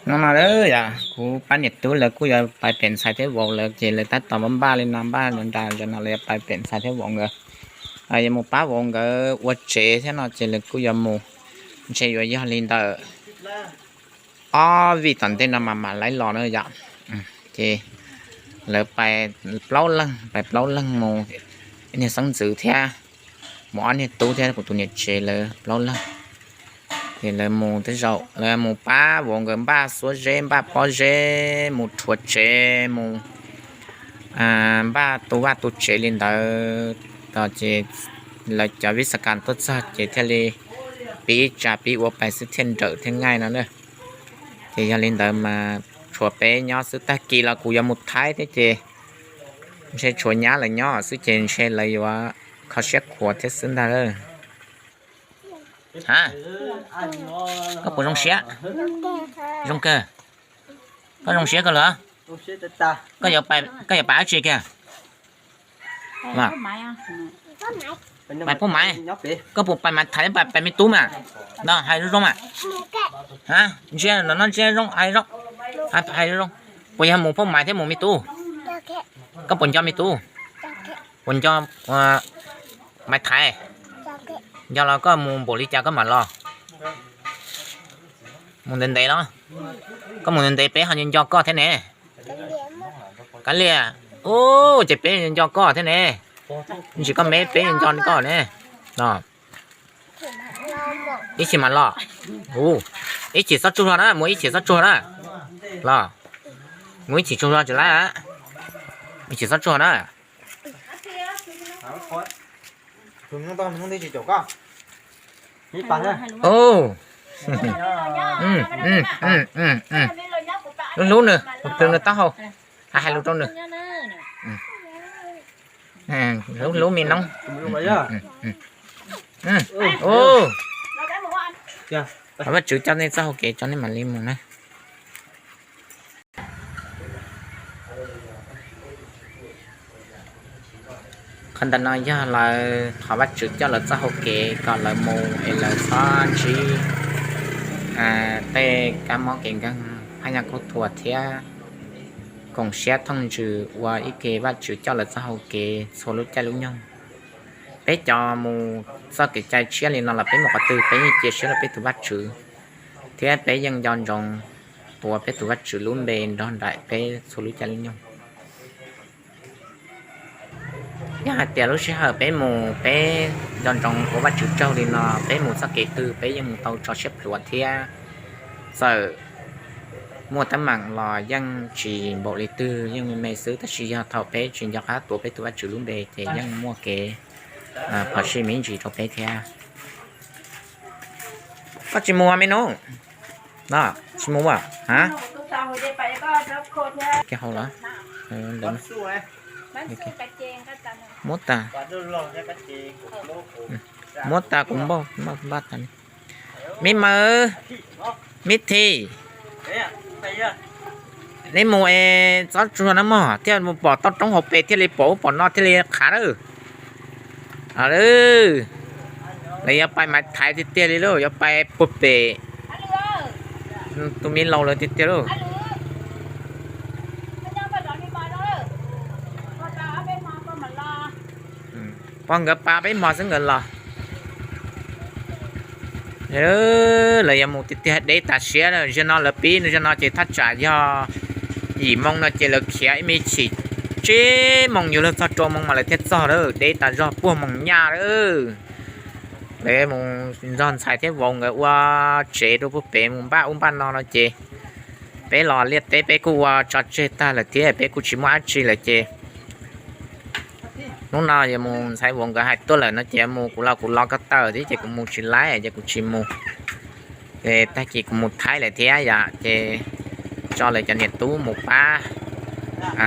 Hnub no yog kuv pab niam tub lawv kuj yuav pais pem ntxhais thiab vauv lawm ces lawv tab tom npaj npaj li no, npaj nra nra no lawv yuav pais pem ntxhais thiab vauv nkawd, yuav mus pab vauv nkawd ua tsev thiab no ces lawv kuj yuav mus, ntshe yuav yog li ntawm ob vij tom ntej no mas mam li los na yom. Ces lawv pais plaub leeg, pais plaub leeg mus, ib niag xeeb ntxwv thiab, mus ob niag tub thiab kuv tus niam tsev lawv plaub leeg. Ces lawv mus tej zaum lawv mus pab vauv nkawd npaj xuab zeb npaj pob zeb, mus rhuav tsev, mus npaj tu vaj tu tsev li ntawd. Ces lawv cov vij xab kas tuaj txog ces thiaj li pib tsa pib ua pais xwb thiaj nrawm thiaj ngaij no na. Ces yog li ntawd mas tshuav peb nyob xwb, tag kis los kuv yuav mus Thaib thiab ces ntshe tshuav nyab lawv nyob xwb ces ntshe lawv yuav kho siab khuav thiab xwb ntag. Ha, koj puas zoo siab? Zoo kawg. Koj zoo siab kawg los? Koj yuav pais dab tsi kiag? Pais pub maiv? Koj puas pais maiv thaiv, pais me tub mas? No hais zoo zoo mas. Ntsia no, no ntsia zoo, hais zoo, hais zoo. Puas yog mus pub maiv thiab mus me tub? Koj puas nco me tub? Puas nco maiv thaiv? Nco los koj mus npaum li cas koj mam los? Mus ntev ntev los? Koj mus ntev ntev peb ho nco koj thiab ne. Kav liam, ub, ces peb nco koj thiab ne. Ntsis koj me peb nco koj ne. Ib chim mas los. Ub, ib chim txhob tsuag na, mus ib chim txhob tsuag na. Los, mus ib chim tsuag tsis laib, ib chim txhob tsuag na. Hlub hlub nws, hlub nws taub hau, hais lus rau nws. Hlub hlub me noob. Thov Vajtswv coj nej txoj hau kev tso nej mam li mus na. Qhov ntawm no yog lawv thov Vajtswv coj lawv txoj hau kev kom lawv mus es lawv txhob ntsib tej kab mob kev nkeeg, phab nyaj khaub thuas thiab koom siab thooj ntsws ua ib ke Vajtswv coj lawv txoj hau kev txhua lub caij lub nyoog. Peb cov mus txoj kev cai tshiab li no los peb mus qhov twg peb yeej cia siab rau peb tus Vajtswv, thiab peb yeej nco ntsoov tuav peb tus Vajtswv lub npe nrog nraim peb txhua lub caij lub nyoog. Yog hais tias lub sij hawm peb mus peb nco ntsoov ua Vajtswv tsaug li no, peb mus txoj kev twg peb yeej mus tau tso siab plhuav thiab. Txawm muaj teeb meem los yeej tsis npaum li twg, yeej me me xwb, tab sis yog thaum peb tsis nco qab tuav peb tus Vajtswv lub npe ces yeej muaj kev phom sij me ntsis rau peb thiab. Koj tsis mus me noob? Tsis mus a? Muab tas, muab tas kuv npaj, npaj tas. Me Mawv, me Thi, neb mus es txhob tsuag na mog, thiaj mus pom toj roob hauv pes thiaj li pom ub pom no thiaj li qhav lawm. Lawv yuav pais Maiv Thaiv tiag tiag li lauj, yuav pais puag pem tus me laus lawv tiag tiag lauj. Pog nkawd pab peb hmo xwb nkawd los. Lawv yuav mus tiag tiag, deb tas siab. Zaum no lawv pib zaum no ces thaj tsam yog yim moo no ces lawv khiav ib me chim, tsib moos yuav luag txog rau moos mas lawv thiaj txog lawm, deb tas zog puag moos nyaj lawm. Lawv mus nrog ntxhais thiab vauv nkawd ua tsev rau puag pem mus npaj ub npaj no no ces peb los liaj teb peb kuj ua tso tseg tag lawm thiab peb kuj tsis muaj dab tsi lawm ces hnub no yuav mus, ntxhais vauv nkawd hais tuaj lawm no ces mus, kuv los kuv los ko taw thiab ces kuv mus tsis laib ces kuv tsis mus. Ces tag kis kuv mus Thaib lawm thiab yom, ces tso lawv cov niam tub mus pab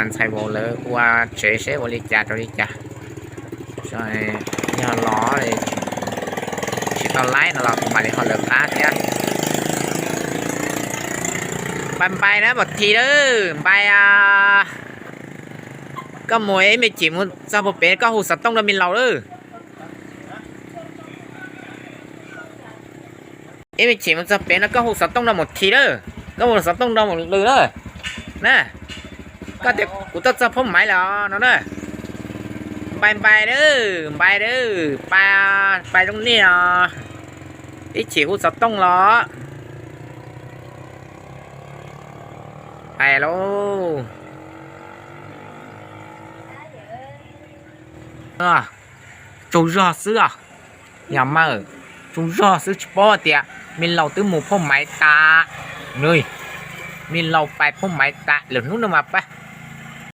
ntxhais vauv lawv ua tsev seb ua li cas rau li cas. Yog los tsis tau laib no los kuv mam li ho lawv qab thiab. Npai npai na Maiv Thaiv, npai. Koj mus ib me chim mus txog puag pem koj hu xov tooj rau me laus lawm. Ib me chim mus txog pem no koj hu xov tooj rau Maiv Thaiv lawm. Koj mus xov tooj nrog Mus Lws na. Na, koj tias kuv tuaj txog Phoj Maiv lawm no na. Npai npai na, npai na, pais zoo nej os. Ib chim hu xov tooj los. Pais lauj. Tsaug zog xwb os. Yog mas, tsaug zog xwb, tsis paub tias me laus twb mus Phoj Maiv tas. Me laus pais Phoj Maiv tas lawm hnub no mas pab.